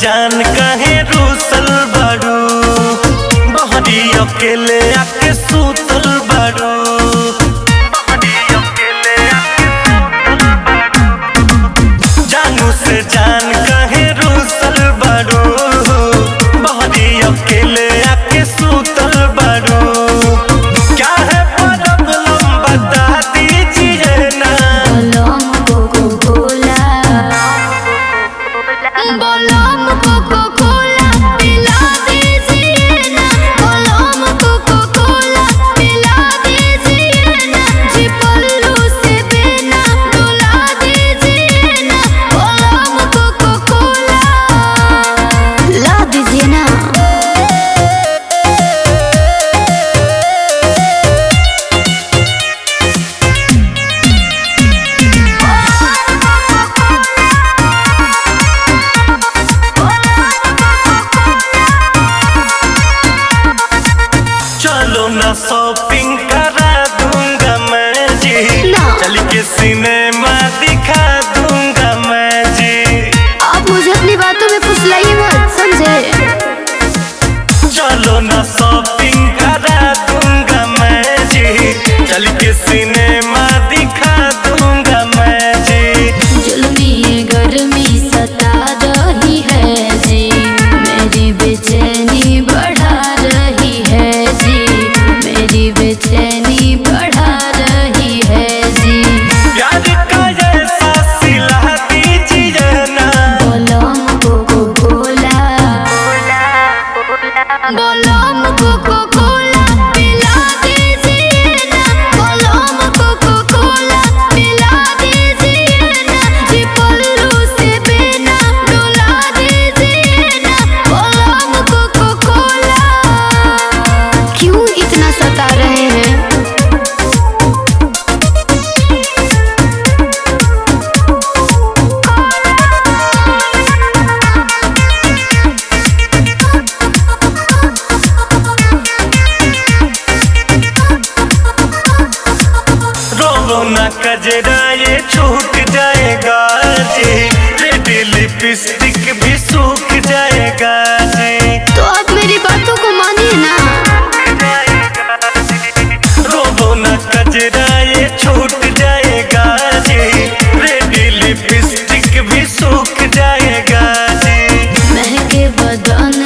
जान काहे रूसल बारू, बहरी अकेले आके सूतल बारू। जानू से जान काहे रूसल बारू, बहरी अकेले आके सूतल बारू। क्या है प्रॉब्लम बता दीजिए ना। बलम कोको कोला, बलम कोको कोला पिला दीजिए ना। बलम कोको कोला पिला दीजिए ना। जी पल्लू से बिना डुला दीजिए ना। बलम कोको कोला ला दीजिए ना। चलो ना शॉपिंग करा दूंगा मैं जी, ना। चल के सिनेमा दिखा दूंगा मैं जी। आप मुझे अपनी बातों में फुसलाइए मत, समझे? चलो ना शॉपिंग करा दूंगा मैं जी, चल के सिनेमा दिखा दूंगा मैं जी। जुल्मी ये गर्मी सता रही है जी, मेरी बेचैनी बढ़ा रही है जी, मेरी बेचैनी बढ़ा रही है जी। प्यार का ऐसा सिला दीजिए ना। बलम कोको कोला, बलम कोको कोला पिला दीजिए ना। बलम कोको कोला पिला दीजिए ना। जी पल्लू से बिना डुला दीजिए ना। बलम कोको कोला क्यों इतना सता रहे हैं? रोवो ना कजरा ये छूट जाएगा जी, रेड लिपस्टिक भी सूख जाएगा जी। तो आप मेरी बातों को मानिए ना। रोवो ना कजरा ये छूट जाएगा जी, रेड लिपस्टिक भी सूख जाएगा जी। महके बदन